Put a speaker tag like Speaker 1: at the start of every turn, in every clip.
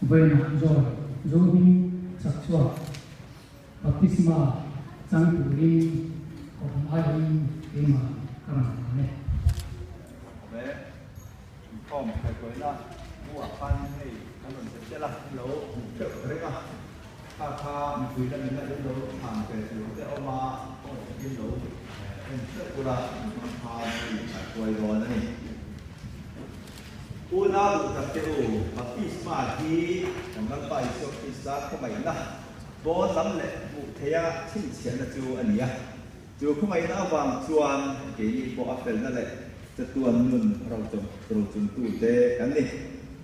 Speaker 1: Vawiinah Joy Zohming chakchhuak baptisma chang turin kohhran aiawhin keimah ka rawn hlan e.
Speaker 2: Awm e, inkhawm thaikuaina hnuah khan hei kan rawn che tel a, in lo hmuh theuh reng a, kha kha mipui lamin a in lo thlan ve tur te a awm a, phone takin lo en theuh ula, inhmang khan hei thaikuai dawn a ni. Unau duh tak te u, baptisma hi kan Lalpa Isua Krista khawngaihna pawn lam leh hmuh theiha chhinchhiahna chu a ni a. Chu khawngaihna avang chuan keini pawh a felna leh chatuan nun rochungtute kan ni.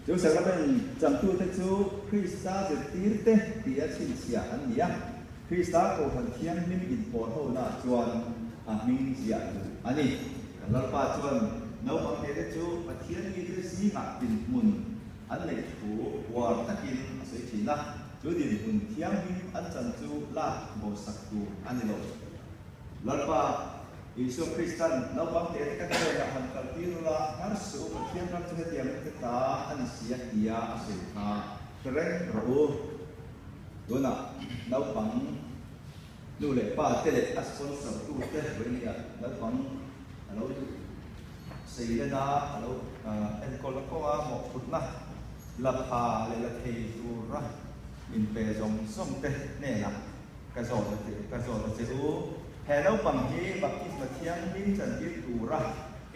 Speaker 2: Chu sacrament changtute chu Krista zirtirte tia chhinchhiah an ni a, Krista Kohhran Thianghlim inpawlhona chuan a hming ziah duh a ni. Kan Lalpa chuan naupang te te chu Pathian mite zingah dinhmun an neih thu uar takin a sawi thin a, chu dinhmun thianghlim an chan chu lak bosak tur a ni lo. Lalpa Isua Kristan naupang te te ka hnenah han kaltir ula, hnar suh u, Pathian ram chu hetiang te ta a ni si a tia a sawi kha hre reng rawh u. Tunah naupang Nu leh pa te leh a sponsor tu te vawinia naupang a lo sei len a, a lo enkawl a kawng a, mawhphurhna la pha leh la thei tura min pe zawng zawng te hnenah ka zawt a che, ka zawt a che u. He naupang hi baptisma thianghlim chantir tura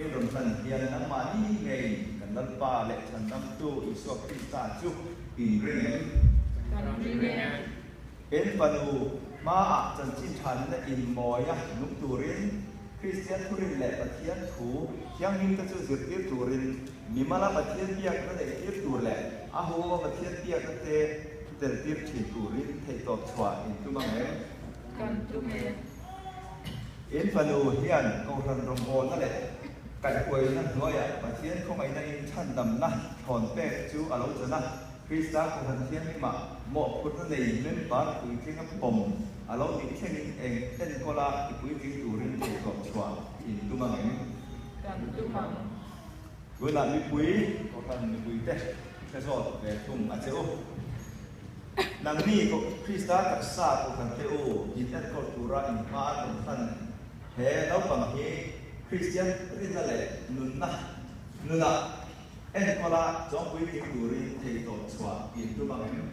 Speaker 2: in rawn hlan hian nangmahni ngei kan Lalpa leh Chhandamtu Isua Krista chu in ring em?
Speaker 3: Kan ring em?
Speaker 2: In fanu hmaah chanchin thanna in mawia nung turin, Kristian thurin leh Pathian thu thianghlim te chu zirtir turin, mimala Pathian biakna neihtir tur leh a huama Pathian biakna te teltir thin turin theihtawp chhuah in tum ang em?
Speaker 3: Kan tum e.
Speaker 2: In fanu hian Kohhran rawngbawlna leh kaihhuaina hnuaiah Pathian khawngaihna in chhandamna thlawn pek chu a lo chan a. Krista Kohhran Thianghlimah mawhphurhna nei member puitling a pawm a lo nih thlengin eng enkawla i puitling turin theihtawp chhuah in tum ang em?
Speaker 3: Kan tum ang.
Speaker 2: Tunah mipui, Kohhran mipuite hre zawt ve thung a che u. Nangni Krista taksa Kohhran te u in enkawl tura in hma an rawn hlan he naupang hi Kristian rinna leh nunna nunah Enkawla chawngpui tling turin theihtawp chhuah in tum ang em?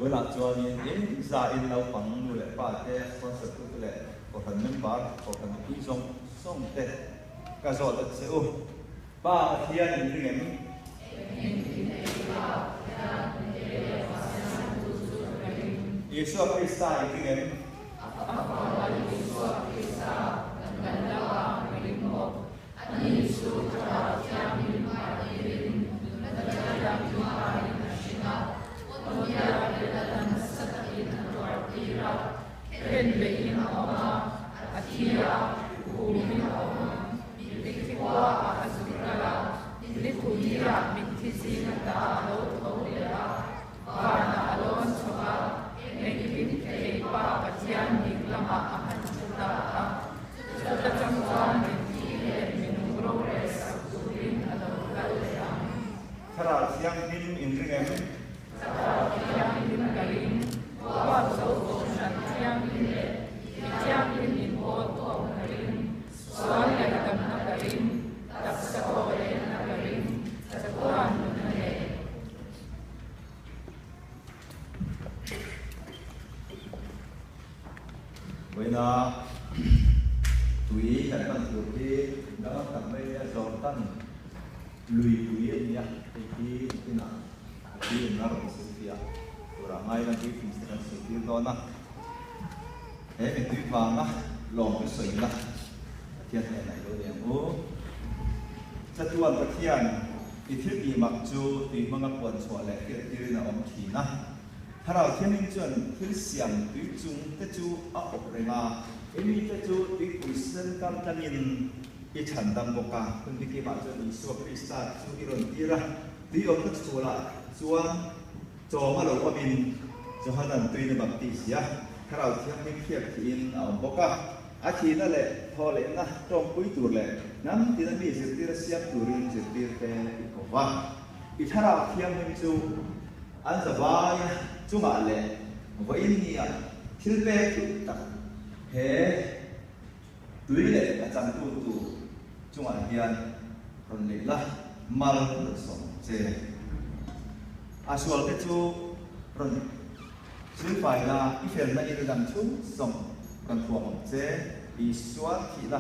Speaker 2: Tunah chuanin in zain naupang nu leh pa te, sponsor tute leh kohhran member, kohhran mipui zawng zawng te ka zawt a che u. Pa Pathian in ring em? Isua Krista in ring em?
Speaker 3: Mitthi khua a zuk kal a, Nithumia mitthi zing ata a lo tho leh a, vanah a lawn chho a, engkim thei Pa Pathian dik lamah a han thu ta a. Chuta chang chuan mitthi leh minung rorel sak turin a lo kal leh ang.
Speaker 2: Thlarau Thianghlim in ring em?
Speaker 3: Thlarau Thianghlim ka ring, Huapzo Kohhran Thianghlim leh Mi Thianghlim in pawl khawm ka ring. Sual ngaihdamna ka ring, taksa tawh lehna ka ring, chatuan nunna nen.
Speaker 2: Vawiina tui kan hman tur hi danglam tak mai a zawr tan lui pui a ni a, hei hi inah a tui in a rawn silfiah turah ngai lan tui thing se kan siltir dawn a, he mitui vanga. Lawm ka sawi la, Pathian hnenah i lo ni ang u. Chatuan Pathian, i thil tih mak chu tui hmanga puan chhuah leh hriat tirin a awm thin a. Thlarau Thianghlim chuan thil siam tui chung te chu a awp reng a, i mite chu tuipui sen kal tlangin i chhan dam bawk a. Hun bikimah chuan Isua Krista chu i rawn tir a, tui awmna chhulah chuan Chawm a lo awmin Johanan tuina baptis a, Thlarau Thianghlim hriak thihin a awm bawk a. A thihna leh thawhlehna tawngpui tur leh hnam tina mi zirtir a siam turin zirtirte i ko va. I Thlarau Thianghlim chu an zavai chungah leh vawiin nia thil pek hlut tak he tui leh a changtu tur chungah hian rawn leh la, mal rawn sawm ang che. A sualte chu rawn silfai la, i felna i ridang chhung zawng rawn thuam ang che. Isua thihna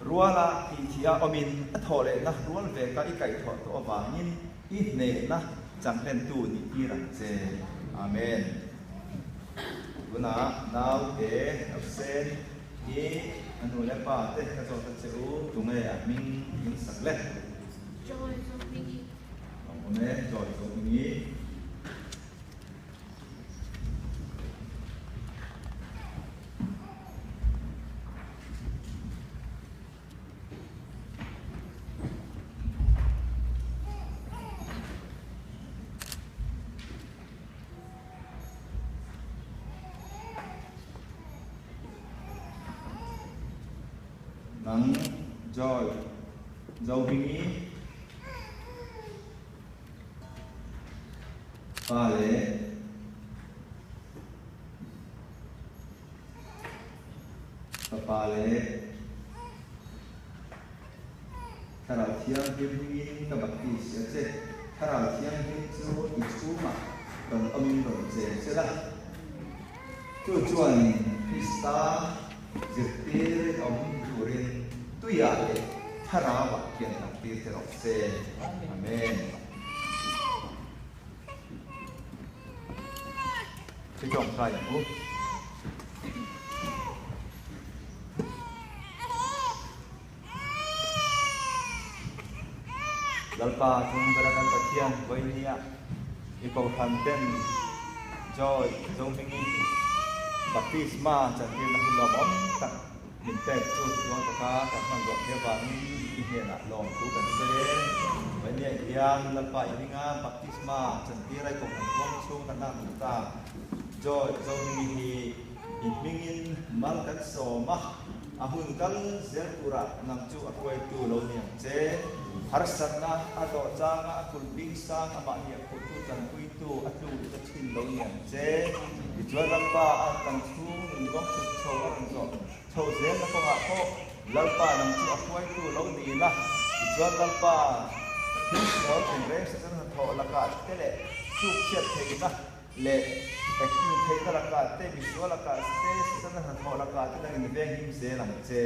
Speaker 2: ruala tihthih a awmin a thawh lehna rual veka i kaihthawh tawh avangin i hnehna changhlentu nih tir ang che. Amen. Tunah naute nausen hi a nu leh pa te ka zawt a che u, tunge a hming in sak le?
Speaker 4: Joy Zohmingi.
Speaker 2: Awm e, Joy Zohmingi. Nang Joy Zohmingi Pa leh Fapa leh Thlarau Thianghlim hmingin ka baptis a che. Thlarau Thianghlim chu i chhungah rawn awmin rawn cheng che la. Chu chuan Krista zirtir awm turin tuiah leh Thlarauah kian taktir che rawh se. Amen. Khi tawngtai ang u. Lalpa chung bera kan Pathian vawinia i kohhran ten Joy Zohmingi baptisma chantirna hun lawmawm tak min pek chu tluang taka kan hman zawh theih avangin i hnenah lawm thu kan sawi e. Vawinia hian Lalpa i hminga baptisma chantir ai kohhran huang chhung kan lak duh ta Joy Zohmingi hi I hmingin mal kan sawm a, a hun kal zel turah nang chu a hruaitu lo ni ang che. Harsatna a tawh changa a kulh bing sang amah hi a phurhtu tanpuitu a tlu ta thin lo ni ang che. Tichuan Lalpa a kan chhung nun kawng chhuk chho a rawn zawh chho zelna kawngah pawh Lalpa nang chu a hruaitu lo ni la. Tichuan Lalpa thil sual tinreng Satan hnathawh lakah te leh tluk chhiat theihna leh acting theihna lakah te, misual lakah te, Setana hnathawh lakah te dangin veng him zel ang che.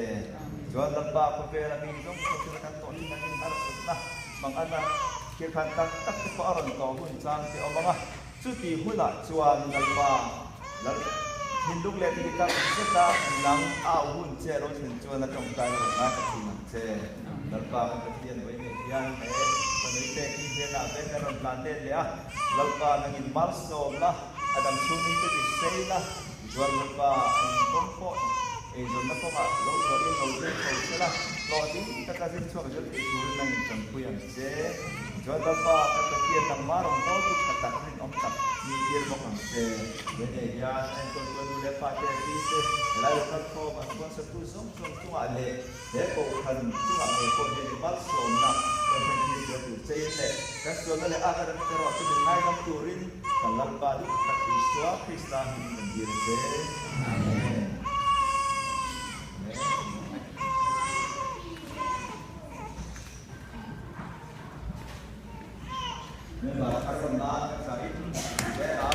Speaker 2: Chuan Lalpa khawvela mi zawng zawng thil kan tawh thin angin harsatna hmang ana thilkhan tak tak te pawh a rawn tawh hun chang te awm ang a, chuti hunah chuan Lalpa Lal thinlung leh tih tak zeta nang au hun che lo thlen chuan a tawngtai na rawn ngaithla thin ang che. Lalpa kan Pathian vawi nei hian he fanui pek hi hnenah vek kan rawn tlan let leh a. Lalpa nangin malsawm la, a dam chhung ni te ti sei la, tichuan Lalpa a inkawng pawh eizawnna kawngah lo zualin lo zir chho che la, hlawhtling taka zir chhuak zel thei turin nangin tanpui ang che. Tichuan Lalpa kan Pathian nangmah rawn haw tu tha tak rinawm tak ni tir bawk ang che. Vene hian a enkawl chuan nu leh pa te pi te helai local khawm a sponsor tu zawng zawng chungah leh He kohhran chungah ngei pawh hian i malsawmna rawn hman tir zel tur chein leh kan sualna leh âkna ram te erawh chu min ngaidam turin kan Lalpa duh tak Isua Krista hmingin kan dir a che. Amen. Member thar rawn nan kan zahin zel a.